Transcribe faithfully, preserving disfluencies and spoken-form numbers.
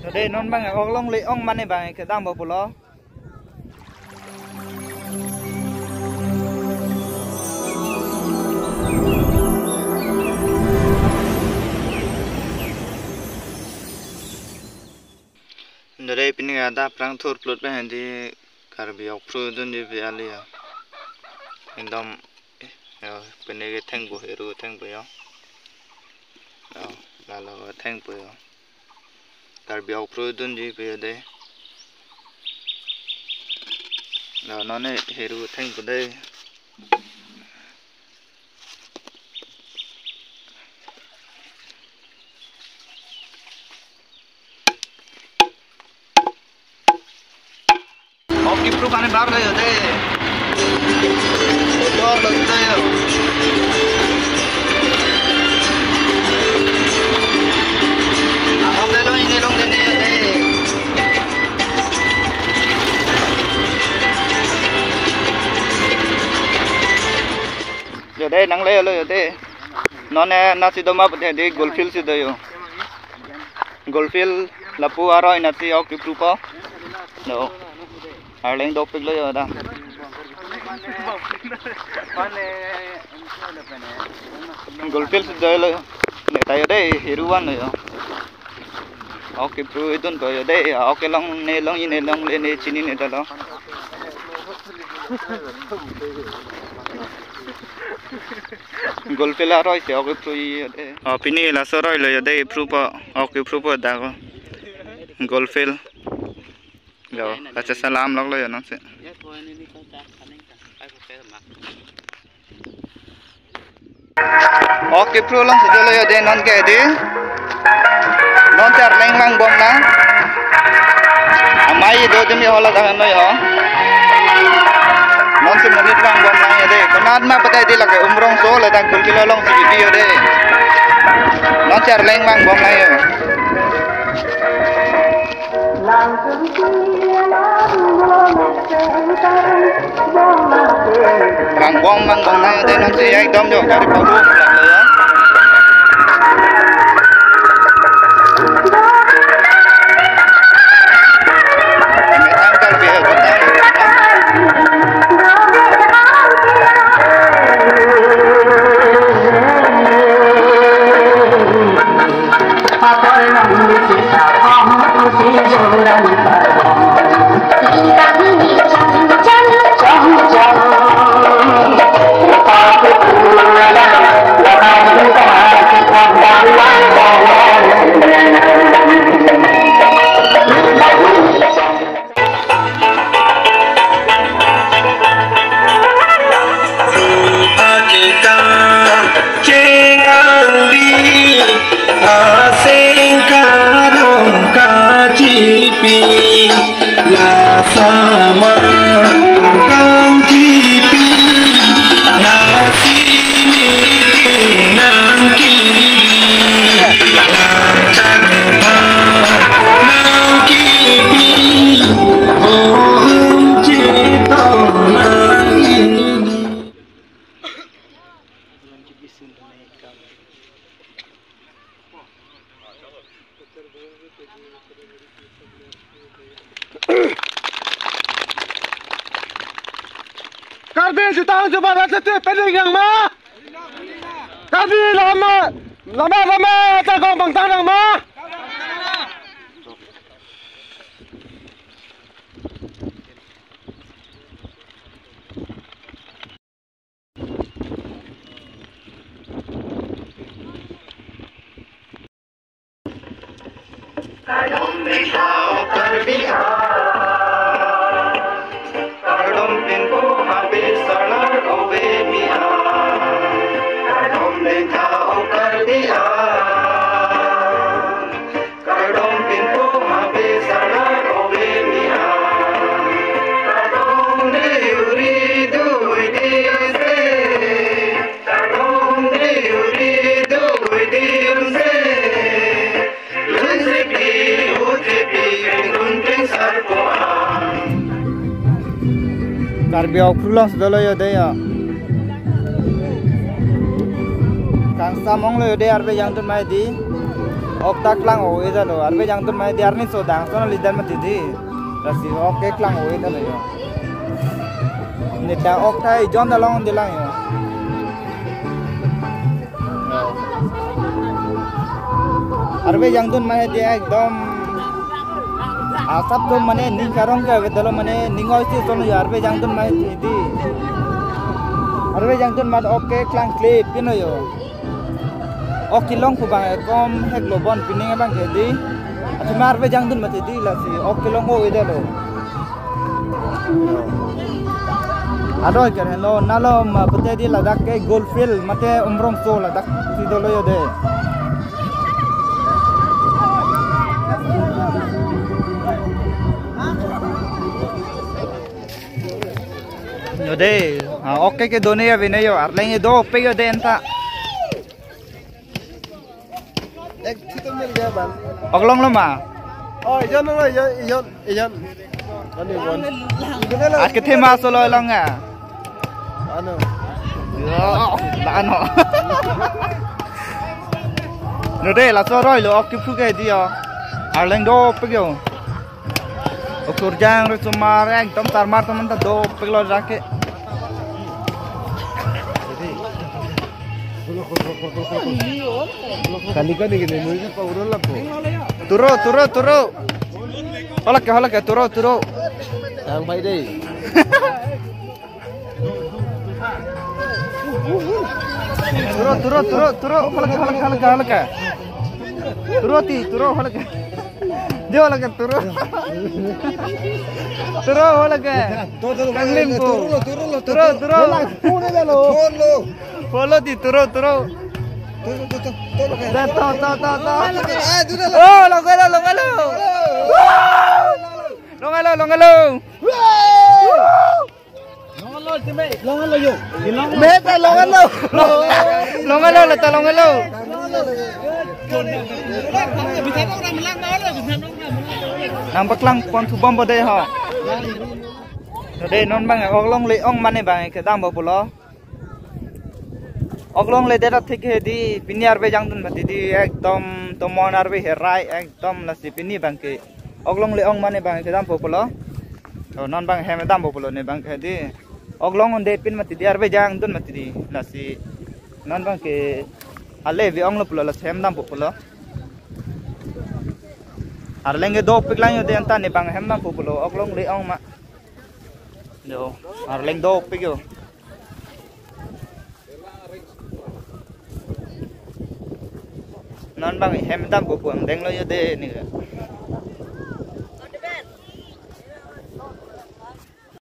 Tade non bang ok longle ong mane bang kedam bo pulo. Dere pini ada prang thur plut pen di Karbi okphru dunji pi ali ya. Indom, eh, ya, pini ke thengpo, heru thengpo ya. Ya, lalo thengpo ya. Karbi okphru dunji pi ya de. Ya, non ne heru thengpo de. Okphru kani bar lo yo de. Dor lo de yo. Ahok de lo, ini long de ne yo de. Yo de, nangle lo yo de. Non ne nasi doma pute di Goldfield si do yo. Goldfield lapu aroi nasi okphru po. No. Arleng dopik lo yo da. Goldfield si do lo yo. Ne ta yo de, heru van lo yo. Okphru idun po yo de, ok kelong ne long, ne longle ne chinine ta lo. Goldfield aroi si okphru yo de. O, pini laso roi lo yo de, phru po, okphru po da ko. Goldfield. Yo, kachesalam lok lo yo non si. Okphru along si dolo yo de non ke di. Non si arleng vangbom nang. Amei do demi hola ta noi ho. Non si monit vangbom nang yo de. Konat ma patai di lake Umrongso le tang Kulkilo along si bibi yo de. Non si arleng vangbom nang yo. Vangbom, vangbom nang yo de non si ya ekdom jo gari pabu lak lo yo. Metang Karbi ya, metang. Akita cheng angdi aseng karong kachipi, la sama angkang chipi, la sini nang kiri, la chakma nang kipi. Karbi jutang jubat aja te pening yang ma. Karbi lama, lama, lama, ajakong bangtang nang ma. Kardom pinpo habe salar ove mia. Kardom dentha o Karbi a. Kardom pinpo habe salar ove mia. Kardom deuri dui dise. Kardom deuri dui dise. Lunsepi utepi kengkun kengsar po a. Karbi okphru along si dolo yo de ya. Ang samong lo yo de arve jangdun ma hedi. Ok ta klang-o-e ta lo. Arve jangdun ma hedi, arni so dang so na lidan mati di. Lasi ok ke klang-o-e ta lo yo. Neta ok ta ijon ta long de lang yo. Arve jangdun ma hedi ekdom asap to mane ning karong ke ave ta lo, mane ning oi si to lo yo, arve jangdun ma hedi. Arve jangdun ma ok ke klang klepin lo yo. Ok kelong pu bang ekom hek lo bon pining abang ke di. Athema arve jangdun mati di, lasi ok kelong-o-e ta lo. Ado ke helo nalo ma pute di, ladak ke Gold Field mate Umrongso ladak si dolo yo de. Yo de, ah, ok ke done ya vine yo, arleng dopik yo de anta. Ek thito mil gaya ban. Ok long lo ma? Oh, ijon lo, ijon, ijon, ijon. Ani bon. At ke thema solo long ya. Ano? Yo, la ano? Yo de, laso roi lo, ok kephu ke di yo. Arleng dopik yo. Okurjang risomar ekdom tarmar teman ta dopik lo jake. Kali kali gini, nui ke pauron lapo. Turo, turo, turo. Hola ke, hola ke, turo, turo. Yang baik deh. Turo, turo, turo, turo, hola ke, hola ke, hola ke, hola ke. Turo ti, turo, hola ke. Dia hola ke, turo. Turo, hola ke. Kanglim ko. Turo, turo. Hola, turo, turo. Follow ti, turo, turo. Turo, turo, turo. Dah, to, to, to, to. Ah, turo, turo. Oh, long alo, long alo. Long alo, long alo. Meta long alo. Long alo, lata long alo. Nang paklang pon thu bom bo de ho. Yo de non bang ok longle ong mane bang kedam bo pulo. Ok longle det athik hedi, pini arve jangdun mati di, ekdom tomon arve herai, ekdom lasi pini bang ke ok longle ong mane bang kedam po pulo. To non bang hem dam po pulo ne bang ke di. Ok long un-e pin mati di, arve jangdun mati di, lasi non bang ke ale vi ong lo pulo, lasi hem dam po pulo. Arleng ke dopik lang yo de anta ne bang hem dam po pulo, ok longle ong ma. Yo, arleng dopik yo. Non bang hem dam ko puang deng lo yo de ne.